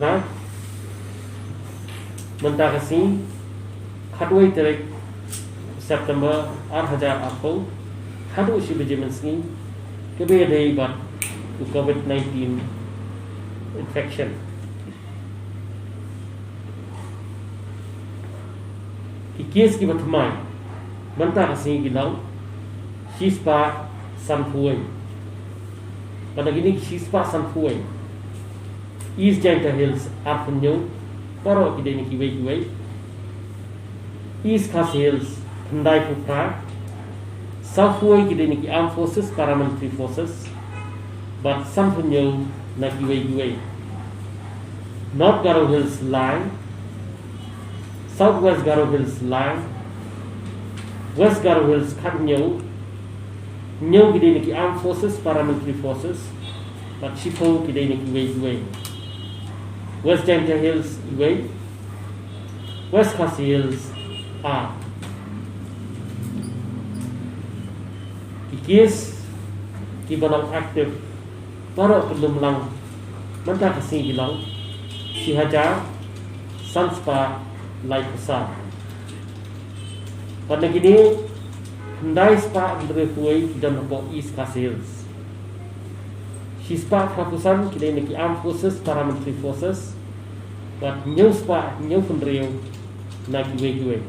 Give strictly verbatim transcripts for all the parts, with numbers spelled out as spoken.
Na, mynta ka sngi, khatwei tarik September ar hajar arphew, haduh shi baje mynsngi, ka ba ïadei bad u covid nineteen infection. Ki case ki ba thymmai mynta ka sngi ki long shispah sanphew. Bad na kine ki shispah sanphew, East Jaintia Hills arphew hynñiew, baroh ki dei na kiwei kiwei. East Khasi Hills khyndaiphew phra, sawphew ki dei na ki Armed Forces, Paramilitary Forces, bad sanphew hynñiew na kiwei kiwei. North Garo Hills lai, South West Garo Hills lai, West Garo Hills khathynñiew, hynñiew ki dei na ki Armed Forces, Paramilitary Forces, bad shiphew ki dei na kiwei kiwei. West Jaintia Hills iwei, West Khasi Hills ar. Ki case ki ba long active baroh kyllum lang mynta ka sngi ki long shi hajar san spah laiphew saw. Bad na kine, khyndai spah hynriewphew ki don hapoh East Khasi Hills. Shispah phraphew san ki dei na ki Armed Forces, Paramilitary Forces, bad hynñiew spah hynñiewphew hynriew na kiwei kiwei.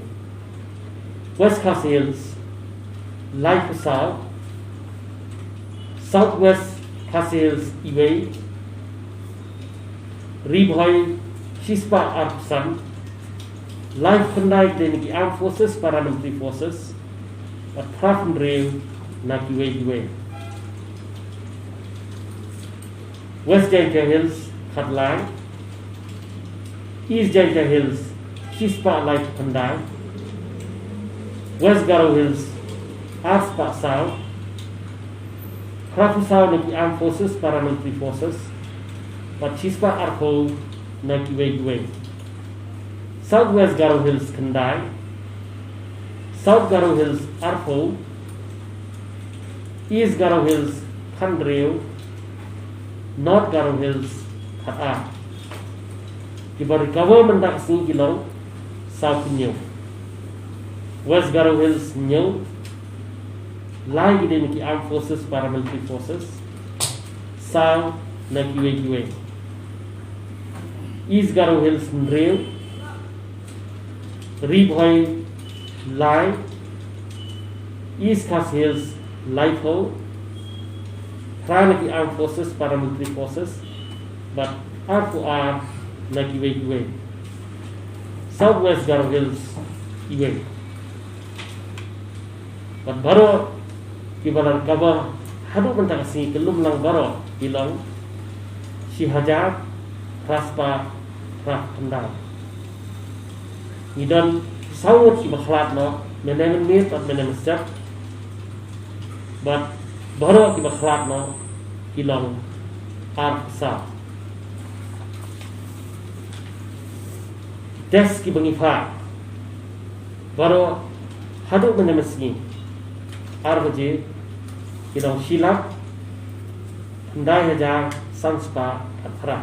West Khasi Hills laiphew saw, South West Khasi Hills iwei, Ri Bhoi shispah arphew san, laiphew khyndai ki dei na ki Armed Forces, Paramilitary Forces, bad phraphew hynriew na kiwei kiwei. West Jaintia Hills khatlai, East Jaintia Hills shispah laiphew khyndai, West Garo Hills arspah saw, phraphew saw na ki Armed Forces, Paramilitary Forces, bad shispah arphew na kiwei kiwei. South West Garo Hills khyndai, South Garo Hills arphew, East Garo Hills khathynriew, North Garo Hills khatar. Ki ba recover mynta ka sngi ki long sawphew hynñiew. West Garo Hills hynñiew, lai ki dei na ki Armed Forces, Paramilitary Forces, saw na kiwei kiwei. East Garo Hills hynriew, Ri Bhoi lai, East Khasi Hills laiphew, phra na ki Armed Forces, Paramilitary Forces, bad arphew ar na kiwei kiwei. South West Garo Hills iwei. Bad baroh ki ba la recover haduh mynta ka sngi kyllum lang baroh ki long shi hajar phra spah phra khyndai. Ngi don saw ngut ki ba khlad noh, mynne mynmiet bad mynne mynstep. Bad baroh ki ba khlad noh ki long arphew saw. Test ki ba ngi phah baroh haduh mynne mynsngi ar baje ki long shi lak khyndai hajar san spah khatphra.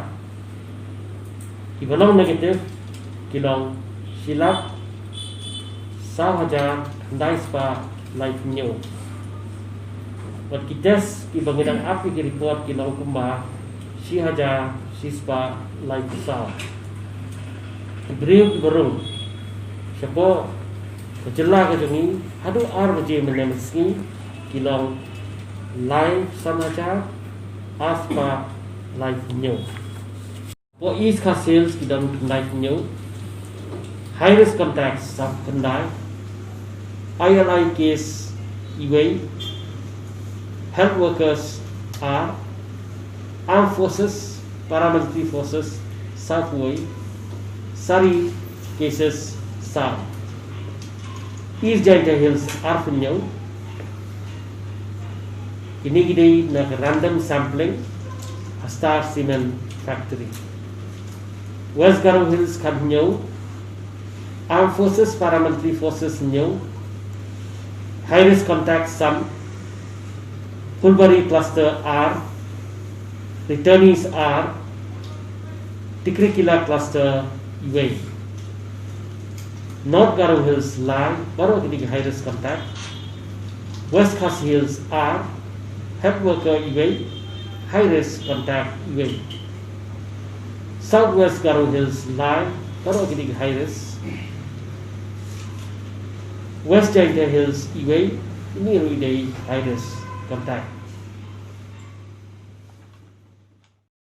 Ki ba long negative ki long shi lak saw hajar khyndai spah laiphew hynñiew. Bad ki test ki ba ngi dang ap ïa ki report ki long kumba shi hajar shi spah laiphew saw. Ki briew ki ba rung shapoh ka jylla ka jong ngi haduh ar baje mynne mynsngi ki long laiphew san hajar ar spah laiphew hynñiew. Hapoh East Khasi Hills ki don khyndai phew hynñiew. High risk contacts sawphew khyndai. I L I case iwei. Health workers ar. Armed Forces, Paramilitary Forces sawphew wei. Sari cases saw. East Jaintia Hills arphew hynñiew. Kine ki dei na ka random sampling ha Star Cement Factory. West Garo Hills khathynñiew. Armed Forces, Paramilitary Forces hynñiew. High risk contacts san. Phulbari cluster ar. Returnees ar. Tikrikilla cluster iwei. North Garo Hills lai, baroh kine ki high risk contact. West Khasi Hills ar, health worker iwei, high risk contact iwei. South West Garo Hills lai, baroh kine ki high risk. West Jaintia Hills iwei, ini ruh i dei high risk contact.